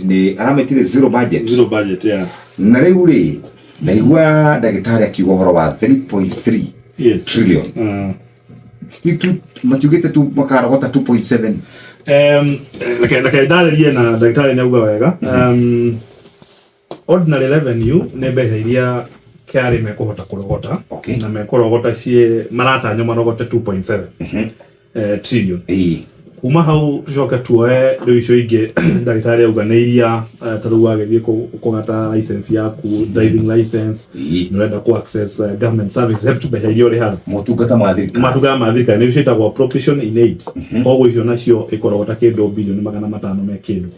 Nĩ arametire zero budget. Zero budget, yeah. Na rĩu rĩ, ndaigua ndagĩtarĩ akiuga ũhoro wa 3.3 trillion. Matiugĩte tu makarogota 2.7. Reke ndarĩrie na ndagĩtarĩ nĩ auga wega. Ordinary revenue nĩ mbeca iria KRA mekũhota kũrogota na mekũrogota ciĩ maratanywo marogote 2.7 trillion. Kuma hau tucoke tuoe rĩu icio ingĩ ndagĩtarĩ auga nĩ iria ta rĩu wagĩthiĩ kũgata license yaku, driving license, nĩ ũrenda kũ access government services, he mbeca iria ũrĩhaga. Motungata ma thirikari. Matungata ma thirikari nĩcio ciĩtagwo appropriation in aid. Koguo icio nacio ĩkoragwo ta kĩndũ bilioni 500 me kĩndũ.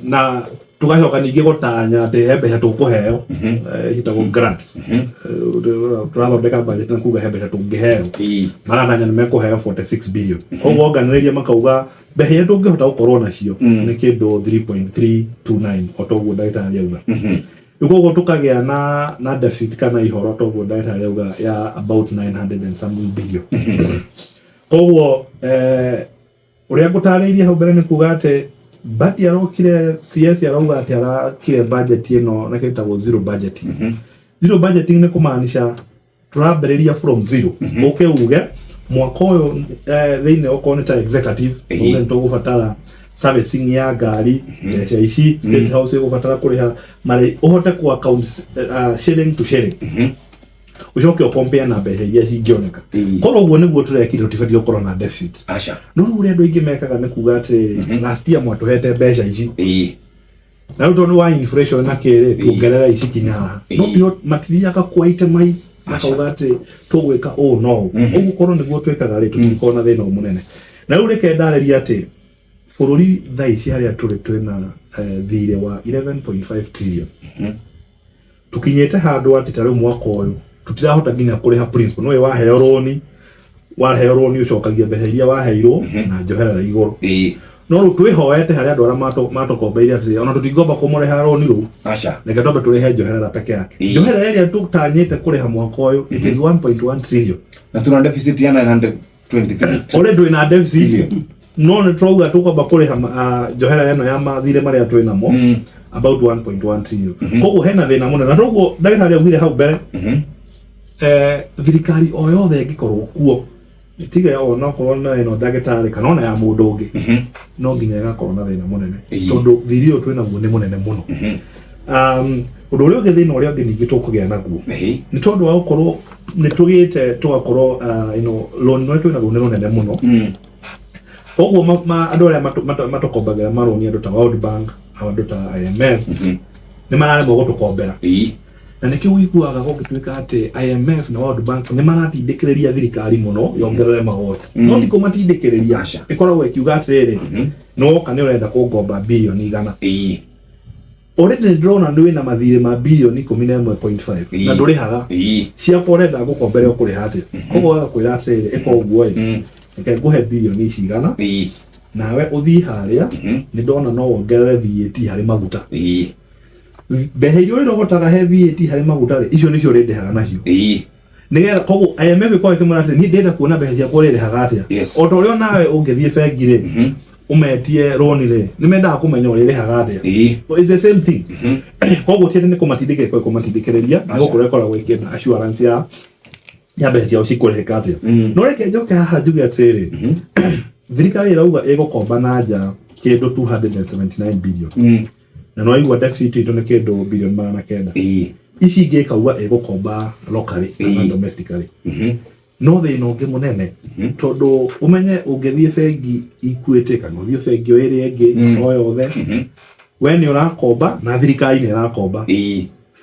Na tugacoka ningĩ gũtanya atĩ he mbeca tũkũheo, ciĩtagwo grant. Tũrathondeka budget na kuga he mbeca tũngĩheo. Maratanya nĩ mekũheo 46 billion. Koguo onganĩrĩria makauga mbeca iria tũngĩhota gũkorwo nacio nĩ kĩndũ 3.329, o toguo ndagĩtarĩ auga. Rĩu koguo tũkagĩa na deficit kana ihoro, toguo ndagĩtarĩ auga, ya about 900 and something billion. Koguo ũrĩa ngũtarĩirie hau mbere nĩ kuga atĩ Mbadi arokire, CS arauga atĩ arakire budget ĩno na kĩtagwo zero budgeting. Zero budgeting nĩ kũmaanisha tũrambĩrĩria from zero. Ũke uge mwaka ũyũ, thĩinĩ okorwo nĩ ta executive, uge nĩ tũgũbatara servicing ya ngari mbeca ici, State House ĩgũbatara kũrĩha marĩ, ũhote ku account shilling to shilling, ũcoke ũkompare na mbeca iria cingĩoneka. Korwo ũguo nĩguo tũrekire, tũtibatiĩ gũkorwo na deficit. Aca. No rĩu ũrĩa andũ aingĩ mekaga nĩ kuga atĩrĩrĩ, last year mwatũhete mbeca ici, na rĩu tondũ wa inflation na kĩrĩ, tuongerera ici kinya haha. No tiho matithiaga ku itemize makauga atĩ tũgwĩka ũũ no ũũ. Ũguo korwo nĩguo twĩkaga rĩ, tũtingĩkorwo na thĩna ũyũ mũnene. Na rĩu reke ndarĩrie atĩ bũrũri thaa ici harĩa tũrĩ, twĩna thirĩ wa 11.5 trillion. Tukinyĩte handũ atĩ ta rĩu mwaka ũyũ tũtirahota nginya kũrĩha principal. No waheo rũni, waheo rũni ũcokagia mbeca iria waheirwo na njoherera igũrũ. No rĩu twĩhoete harĩ andũ arĩa matũkombeire atĩrĩ, ona tũtingomba kũmũrĩha rũni rũu, Aca. reke twambe tũrĩhe njoherera peke yake. Njoherera ĩrĩa tũtanyĩte kũrĩha mwaka ũyũ, it is 1.1 trillion. Na tuna deficit ya 923 Already twĩna deficit. Billion. No nĩ tũrauga tũkwamba kũrĩha njoherera ĩno ya mathirĩ marĩa twĩ namo, about 1.1 trillion. Koguo hena thĩna mũnene, na toguo ndagĩtarĩ augire hau mbere, thirikari o yothe ĩngĩkorwo kuo, tiga ona okorwo na ĩno ndagĩtarĩ kana ona ya mũndũ ũngĩ, no nginya ĩgakorwo na thĩna mũnene, tondũ thirĩ ũyũ twĩnaguo nĩ mũnene mũno. Ũndũ ũrĩa ũngĩ, thĩna ũrĩa ũngĩ ningĩ tũkũgĩa naguo nĩ tondũ wa gũkorwo nĩ tũgĩte tũgakorwo loan ĩno twĩnaguo nĩ rũnene mũno. Koguo andũ arĩa matũkombagĩra marũni, andũ ta World Bank, andũ ta IMF, nĩ mararemwo gũtũkombera. Na nĩkĩo ũiguaga gũgĩtuĩka atĩ IMF na World Bank nĩ maratindĩkĩrĩria thirikari mũno yongerere magoti. No ti kũmatindĩkĩrĩria, Aca. ĩkoragwo ĩkiuga atĩrĩrĩ, nĩ woka nĩ ũrenda kũngomba 100 bilioni. Already nĩ ndĩrona nĩ wĩna mathirĩ ma 11.5 bilioni na ndũrĩhaga. Ciakwa ũrenda ngũkombere ũkũrĩha atĩa? Koguo agakwĩra atĩrĩrĩ, ĩka ũguo ĩ, reke ngũhe bilioni ici 100, nawe ũthiĩ harĩa nĩ ndona no wongerere VAT harĩ maguta. Mbeca iria ũrĩrogotaga he VAT harĩ maguta rĩ, icio nĩcio ũrĩndĩhaga nacio. Nĩgetha koguo IMF ĩkorwo ĩkĩmwĩra atĩrĩ, niĩ ndĩrenda kuona mbeca ciakwa ũrĩrĩhaga atĩa. O ta ũrĩa nawe ũngĩthiĩ bengi rĩ, ũmetie roni rĩ, nĩ mendaga kũmenya ũrĩrĩhaga atĩa. So it's the same thing. Koguo ti atĩ nĩ kũmatindĩkĩrĩria kũmatindĩkĩrĩria, nĩ gũkorwo ĩkoragwo ĩkĩenda assurance ya mbeca ciao cikũrĩhĩka atĩa. No reke njoke haha njuge atĩrĩrĩ, thirikari ĩrauga ĩgũkomba na nja kĩndũ 279 billion, na no aigua deficit itũ nĩ kĩndũ 900 bilioni. Ici ingĩ ĩkauga ĩgũkomba locally kana domestically. No thĩna ũngĩ mũnene, tondũ ũmenye ũngĩthiĩ bengi Equity kana ũthiĩ bengi o ĩrĩa ĩngĩ o yothe, we nĩ ũrakomba na thirikari nĩ ĩrakomba.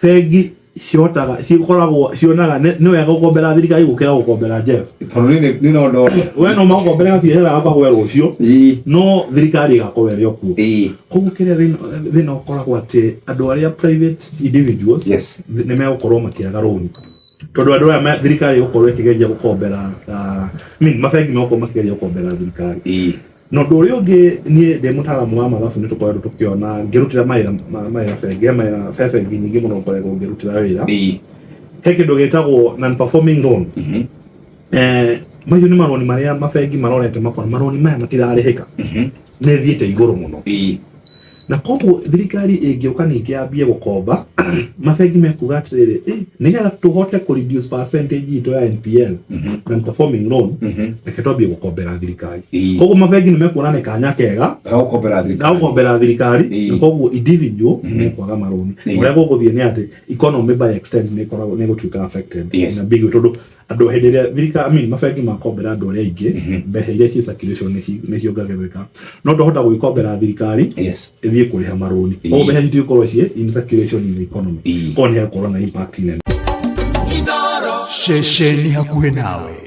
Bengi cihotaga, cikoragwo cionaga nĩ wega gũkombera thirikari gũkĩra gũkombera Jeff. Tondũ nĩ no ndona. We no magokombere gabiacara gakagwe rũciũ, no thirikari ĩgakorwo ĩrĩ o kuo. Koguo kĩrĩa thĩna ũkoragwo atĩ andũ arĩa private individuals nĩ megũkorwo makĩaga rũni, tondũ andũ aya thirikari ĩgũkorwo ĩkĩgeria gũkombera, I mean, mabengi megũkorwo makĩgeria gũkombera thirikari. Na ũndũ ũrĩa ũngĩ, niĩ ndĩ mũtaaramu wa mathabu, nĩ tũkoretwo tũkĩona ngĩrutĩra mawĩra mawĩra bengi, he mawĩra he bengi nyingĩ mũno ngoretwo ngĩrutĩra wĩra. He kĩndũ gĩtagwo non performing loan. Macio nĩ maroni marĩa mabengi marorete makona maroni maya matirarĩhĩka, nĩ thiĩte igũrũ mũno. Na koguo thirikari ĩngĩũka ningĩ yambie gũkomba, mabengi mekuga atĩrĩrĩ, nĩgetha tũhote kũ reduce percentage itũ ya NPL, non performing loan, reke twambie gũkombera thirikari. Koguo mabengi nĩ mekuona nĩ kanya kega ga gũkombera ga thirikari. Gũkombera thirikari. Na koguo individual nĩ mekwaga marũni. Ũrĩa gũgũthiĩ nĩ atĩ economy by extent nĩ ĩkoragwo nĩ ĩgũtuĩka affected in a big way, tondũ andũ hĩndĩ ĩrĩa thirikari, I mean, mabengi makombera andũ arĩa aingĩ, mbeca iria ciĩ circulation nĩ ciongagĩrĩka, no ndũhota gwĩkombera thirikari ĩthiĩ kũrĩha marũni. Koguo mbeca citigũkorwo ciĩ in circulation in the economy. Koguo nĩ hegũkorwo na impact nene. Ceceni hakuhĩ nawe.